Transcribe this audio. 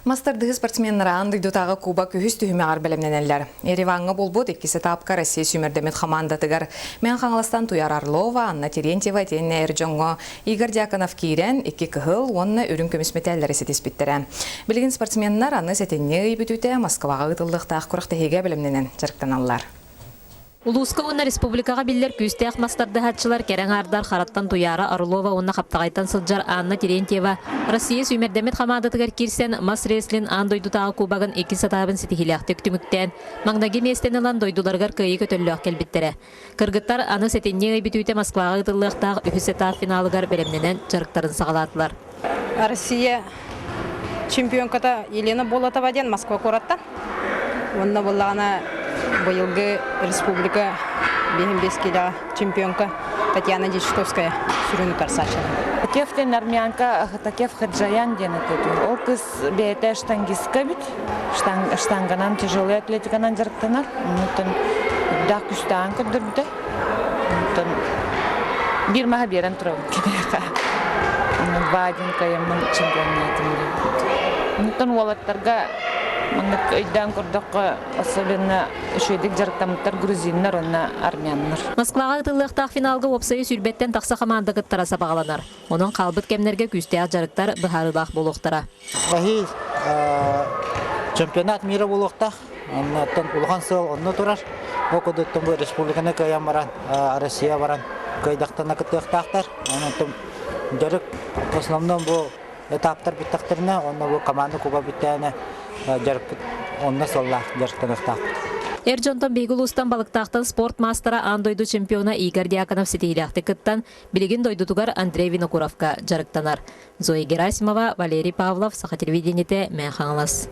Мас тардыһыы спортсменнара аан дойдутааҕы Кубок үһүс түһүмэҕэр бэлэмнэнэллэр. Ереваҥҥа буолбут иккис этапка Россия сүүмэрдэммит хамаандатыгар Мэҥэ Хаҥаластан Туяр Орлова, Анна Терентьева итиэннэ эр дьоҥҥо Игорь Дьяконов киирэн, икки кыһыл уонна үрүҥ көмүс мэтээллэри ситиспиттэрэ. Билигин спортсменнар аны сэтинньи ый бүтүүтэ Москваҕа ыытыллыахтаах күрэхтэһиигэ бэлэмнэнэн дьарыктаналлар. Улууска уонна республикаҕа биллэр күүстээх мас тардыһааччылар кэрэ аҥаардар Хараттан Туйаара Орлова уонна Хаптаҕайтан сылдьар Анна Терентьева Россия сүүмэрдэммит хамаандатыгар киирсэн мас-рестлинг аан дойдутааҕы кубогын иккис этабын ситиһиилээхтик түмүктээн, маҥнайгы миэстэни ылан дойдуларыгар кыайыы көтөллөөх кэлбиттэрэ. Кыргыттар аны сэтинньи ый бүтүүтэ Москваҕа ыытыллыахтаах үһүс этап финалыгар бэлэмнэнэн дьарыктарын саҕалаатылар. Россия чемпионката Елена Болотова диэн Москва куораттан. Уонна буоллаҕына быйылгы республика 55 килоҕа чемпионка Татьяна Дьячковская сүрүн утарсааччылар. Такев диэн армянка Такев Хаджаян диэн этэ. Ол кыз бэйэтэ штангистка эбит. Штанганан тяжелый атлетиканан дьарыктанар. Онтон үрдээх күстээҕин көрдөрбүтэ. Онтон биир маһы биэрэн турабын киниэхэ. Ваденька яммын чемпионнаатым диэбит. Онтон уолаттарга маннык өйдөөн көрдөххө, особенно үчүгэйдик дьарыктаммыттар грузиннар уонна армяннар. Москваҕа ыытыллыахтаах финалга уопсайа сүүрбэттэн тахса хамаанда кыттара сабаҕаланар. Онон хаалбыт кэмнэргэ күүстээх дьарыктар быһаарыылаах буолуохтара. Эһиил чемпионат мира буолуохтаах. Оннуттан улахан сыал онно турар. Ол курдуктан бу республиканы кыайан баран, Россия баран кыайдахтарына кыттыахтаахтар. Онон дьарык в основном бу этаптар бүттэхтэринэ, онно бу команда куба бүттээнэ дьарыкпыт онно сыллаах дьарыктаныахтаахпыт. Эр дьонтон биһиги улуустан Балыктаахтан спорт маастара аан дойду чемпиона Игорь Дьяконов ситиһиилээхтик кыттан, билигин дойдутугар Андрей Винокуровка дьарыктанар. Зоя Герасимова, Валерий Павлов, Саха телевидениетэ, Мэҥэ Хаҥалас.